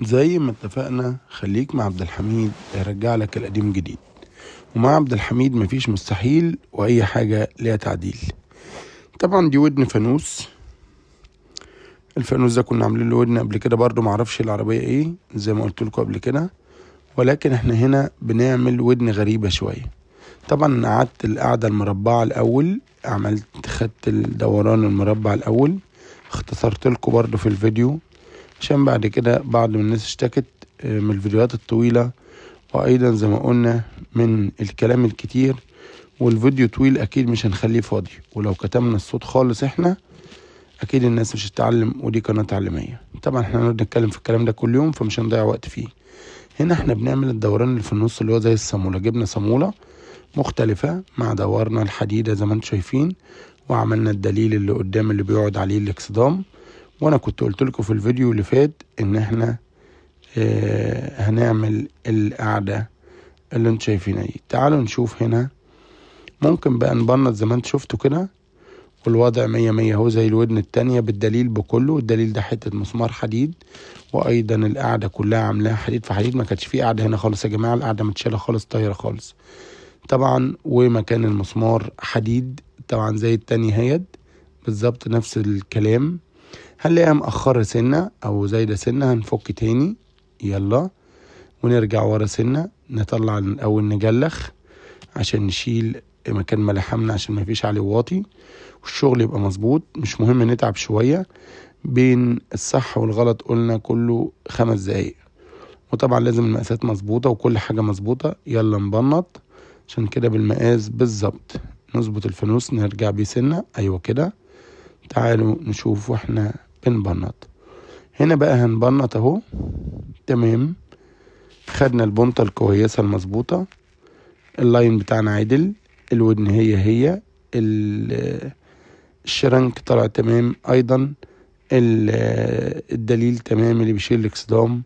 زي ما اتفقنا خليك مع عبد الحميد يرجع لك القديم جديد، ومع عبد الحميد مفيش مستحيل واي حاجة ليها تعديل. طبعا دي ودن فانوس، الفانوس ده كنا عاملين له ودن قبل كده برضو، معرفش العربية ايه زي ما قلت لكم قبل كده، ولكن احنا هنا بنعمل ودن غريبة شوية. طبعا قعدت القعدة المربعة الاول، خدت الدوران المربع الاول، اختصرت لكم برضو في الفيديو عشان بعد كده بعض من الناس اشتكت من الفيديوهات الطويلة، وايضا زي ما قلنا من الكلام الكتير، والفيديو طويل اكيد مش هنخليه فاضي، ولو كتمنا الصوت خالص احنا اكيد الناس مش هتتعلم، ودي قناة تعليمية. طبعا احنا هنقعد نتكلم في الكلام ده كل يوم فمش هنضيع وقت فيه. هنا احنا بنعمل الدوران اللي في النص اللي هو زي الصامولة، جبنا صامولة مختلفة مع دورنا الحديدة زي ما انتم شايفين، وعملنا الدليل اللي قدام اللي بيقعد عليه الاكسدام. وانا كنت قلت لكم في الفيديو اللي فات ان احنا هنعمل القعدة اللي انتم شايفينها دي. تعالوا نشوف هنا ممكن بقى نبنط زي ما انتم شفتوا كده، والوضع مية مية اهو زي الودن التانية بالدليل بكله. الدليل ده حتة مسمار حديد، وايضا القعدة كلها عاملاها حديد في حديد، ما كانتش في قعدة هنا خالص يا جماعة، القعدة متشالة خالص، طايرة خالص طبعا، ومكان المسمار حديد طبعا زي التانية هيد بالظبط نفس الكلام. هنلاقيها مأخرة سنة أو زايدة سنة، هنفك تاني يلا ونرجع ورا سنة، نطلع الأول نجلخ عشان نشيل مكان ما لحمنا عشان ما فيش عليه واطي، والشغل يبقى مظبوط. مش مهم نتعب شوية، بين الصح والغلط قلنا كله 5 دقايق، وطبعا لازم المقاسات مظبوطة وكل حاجة مظبوطة. يلا نبنط عشان كده بالمقاس بالظبط، نظبط الفانوس نرجع بيه سنة، أيوة كده. تعالوا نشوف واحنا بنبنط. هنا بقى هنبنط اهو، تمام. خدنا البنطة الكويسة المظبوطة، اللاين بتاعنا عدل، الودن هي هي، الشرنك طلع تمام، ايضا الدليل تمام اللي بيشيل الاكسدام.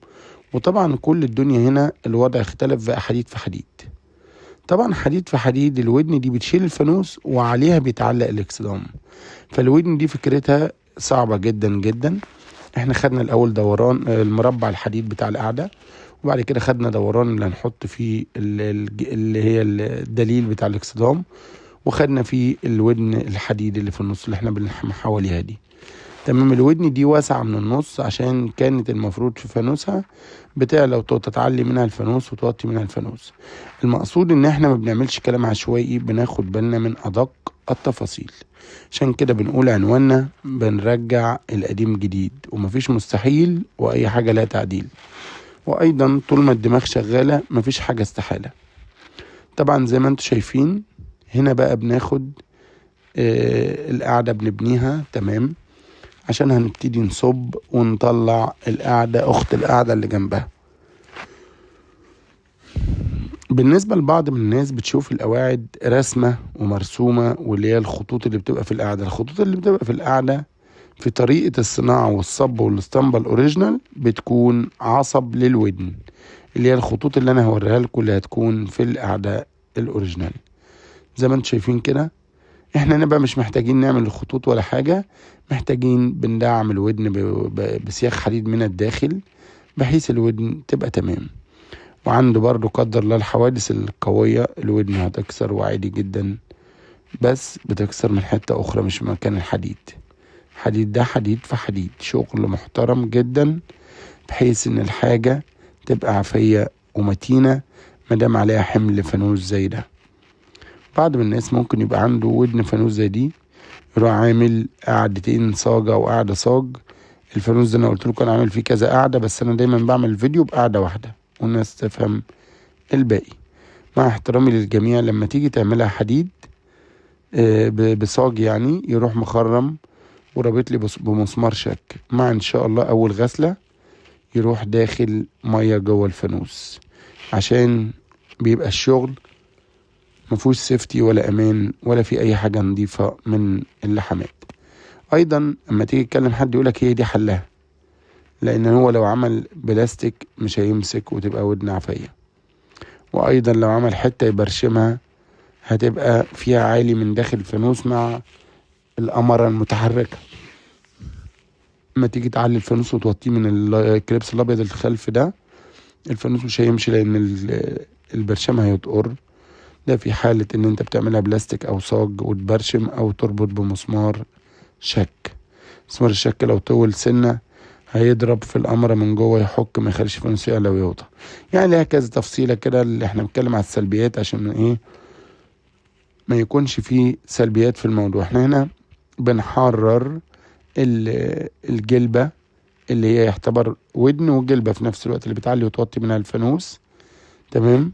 وطبعا كل الدنيا هنا الوضع اختلف بقى حديد في حديد. طبعا حديد في حديد، الودن دي بتشيل الفانوس وعليها بيتعلق الاكسدام، فالودن دي فكرتها صعبة جدا جدا. احنا خدنا الاول دوران المربع الحديد بتاع القعدة، وبعد كده خدنا دوران اللي هنحط فيه اللي هي الدليل بتاع الاكسدام، وخدنا فيه الودن الحديد اللي في النص اللي احنا بنلحم حواليها دي. تمام. الودن دي واسعة من النص عشان كانت المفروض في فانوسها بتعلى وتتعلي منها الفانوس وتوطي منها الفانوس. المقصود ان احنا ما بنعملش كلام عشوائي، بناخد بالنا من ادق التفاصيل، عشان كده بنقول عنواننا بنرجع القديم جديد، ومفيش مستحيل واي حاجة لا تعديل، وايضا طول ما الدماغ شغالة مفيش حاجة استحالة. طبعا زي ما انتم شايفين هنا بقى بناخد القعدة بنبنيها تمام، عشان هنبتدي نصب ونطلع القعدة اخت القعدة اللي جنبها. بالنسبة لبعض من الناس بتشوف القواعد رسمة ومرسومة، واللي هي الخطوط اللي بتبقى في القعدة. الخطوط اللي بتبقى في القعدة في طريقة الصناعة والصب والاسطمبة ال original بتكون عصب للودن، اللي هي الخطوط اللي انا هوريها لكم اللي هتكون في القعدة ال original. زي ما انتم شايفين كده احنا نبقى مش محتاجين نعمل الخطوط ولا حاجة، محتاجين بندعم الودن بسياخ حديد من الداخل بحيث الودن تبقى تمام. وعنده برضو قدر الله الحوادث القوية الودن هتكسر وعادي جدا، بس بتكسر من حتة أخرى مش مكان الحديد. حديد ده حديد في حديد، شغل محترم جدا بحيث ان الحاجة تبقى عافية ومتينة مادام عليها حمل فانوس زي ده. بعض من الناس ممكن يبقى عنده ودن فانوس زي دي يروح عامل قعدتين صاجة وقعدة صاج. الفانوس ده انا قلت لكم انا عامل فيه كذا قعدة، بس انا دايما بعمل فيديو بقعدة واحدة والناس تفهم الباقي. مع احترامي للجميع، لما تيجي تعملها حديد بصاج يروح مخرم ورابط لي بمسمار شك، مع ان شاء الله اول غسلة يروح داخل مية جوه الفانوس، عشان بيبقى الشغل مفهوش سيفتي ولا امان ولا في اي حاجة نظيفة من اللحمات. ايضا اما تيجي تكلم حد يقولك هي دي حلها، لان هو لو عمل بلاستيك مش هيمسك وتبقى ودن عفية، وايضا لو عمل حتة يبرشمها هتبقى فيها عالي من داخل الفانوس مع القمرة المتحركة. ما تيجي تعلي الفانوس وتوطيه من الكليبس الابيض الخلف ده، الفانوس مش هيمشي لان البرشام هيتقر. ده في حالة ان انت بتعملها بلاستيك او صاج وتبرشم او تربط بمسمار شك. مسمار الشك لو طول سنة هيضرب في القمرة من جوه، يحك ما يخليش الفانوس يعلى ويوطى. يعني ليها كذا تفصيلة كده، اللي احنا بنتكلم على السلبيات عشان ايه ما يكونش فيه سلبيات في الموضوع. احنا هنا بنحرر الجلبة اللي هي يعتبر ودن وجلبة في نفس الوقت، اللي بتعلي وتوطي منها الفانوس. تمام.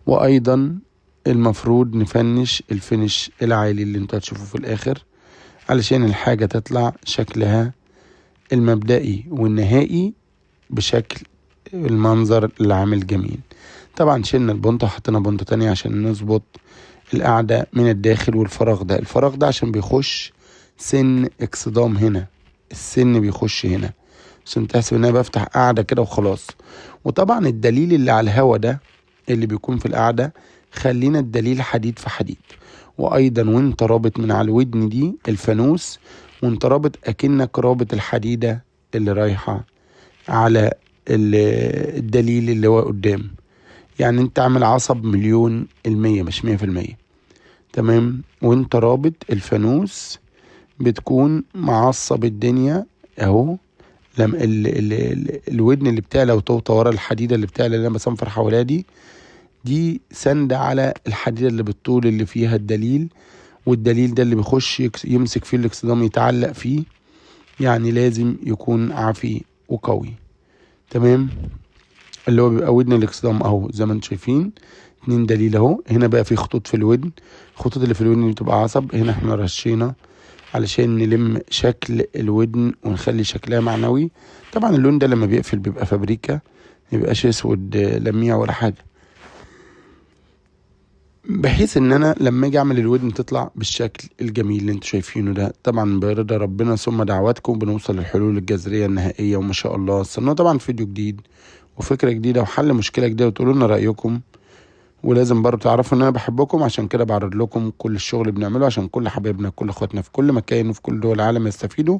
وايضا المفروض نفنش الفينش العالي اللي انتوا هتشوفوه في الاخر، علشان الحاجة تطلع شكلها المبدئي والنهائي بشكل المنظر اللي عامل جميل. طبعا شلنا البنطة وحطينا بنطة تانية عشان نظبط القعدة من الداخل. والفراغ ده، الفراغ ده عشان بيخش سن اكسدام هنا، السن بيخش هنا عشان تحسب ان انا بفتح قعدة كده وخلاص. وطبعا الدليل اللي على الهوا ده اللي بيكون في القعدة، خلينا الدليل حديد في حديد. وايضا وانت رابط من على الودن دي الفانوس، وانت رابط اكنك رابط الحديدة اللي رايحة على الدليل اللي هو قدام، يعني انت عامل عصب 1,000,000% مش 100%. تمام. وانت رابط الفانوس بتكون معصب الدنيا اهو. لما الودن اللي بتعلى وتوطى ورا الحديدة اللي بتعلى اللي انا بصنفر حواليها دي سند على الحديدة اللي بالطول اللي فيها الدليل، والدليل ده اللي بيخش يمسك فيه الاكسدام يتعلق فيه، يعني لازم يكون عافي وقوي. تمام. اللي هو بيبقى ودن الاكسدام اهو زي ما انتم شايفين، 2 دليل اهو. هنا بقى في خطوط في الودن، الخطوط اللي في الودن دي بتبقى عصب. هنا احنا رشينا علشان نلم شكل الودن ونخلي شكلها معنوي. طبعا اللون ده لما بيقفل بيبقى فابريكا، ميبقاش اسود لميع ولا حاجة، بحيث ان انا لما اجي اعمل الودن تطلع بالشكل الجميل اللي انتوا شايفينه ده. طبعا برضا ربنا ثم دعواتكم بنوصل للحلول الجذرية النهائية وما شاء الله. استنونا طبعا فيديو جديد وفكرة جديدة وحل مشكلة جديدة، وتقولوا لنا رأيكم. ولازم برضو تعرفوا ان انا بحبكم، عشان كده بعرض لكم كل الشغل اللي بنعمله عشان كل حبايبنا كل اخواتنا في كل مكان وفي كل دول العالم يستفيدوا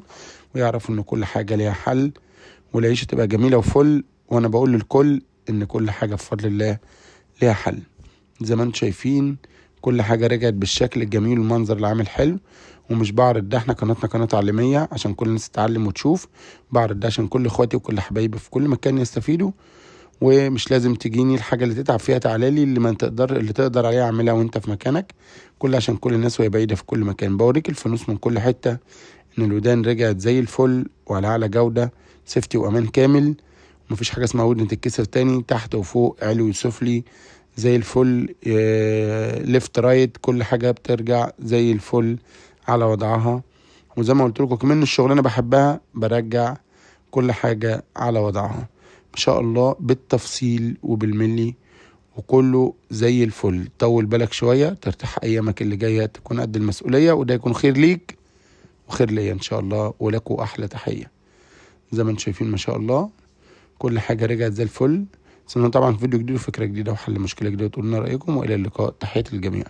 ويعرفوا ان كل حاجة ليها حل والعيشة تبقى جميلة وفل. وانا بقول للكل ان كل حاجة بفضل الله ليها حل. زي ما انتم شايفين كل حاجة رجعت بالشكل الجميل والمنظر اللي عامل حلو. ومش بعرض ده، احنا قناتنا قناة تعليمية عشان كل الناس تتعلم وتشوف. بعرض ده عشان كل اخواتي وكل حبايبي في كل مكان يستفيدوا. ومش لازم تجيني الحاجة اللي تتعب فيها، تعالى لي اللي ما تقدر، اللي تقدر عليها اعملها وانت في مكانك. كل عشان كل الناس وهي بعيدة في كل مكان. بوريك الفانوس من كل حتة ان الودان رجعت زي الفل وعلى اعلى جودة، سيفتي وامان كامل، ومفيش حاجة اسمها ودن تتكسر تاني، تحت وفوق علوي وسفلي زي الفل، left right، كل حاجة بترجع زي الفل على وضعها. وزي ما قلت لكم كمان الشغلانة بحبها، برجع كل حاجة على وضعها ان شاء الله بالتفصيل وبالملي وكله زي الفل. طول بالك شوية ترتاح ايامك اللي جاية تكون قد المسؤولية، وده يكون خير ليك وخير ليا ان شاء الله، ولكم احلى تحية. زي ما انتم شايفين ما شاء الله كل حاجة رجعت زي الفل. استنونا طبعا في فيديو جديد وفكرة جديدة وحل مشكلة جديدة، وتقولوا لنا رأيكم، وإلى اللقاء. تحياتي للجميع.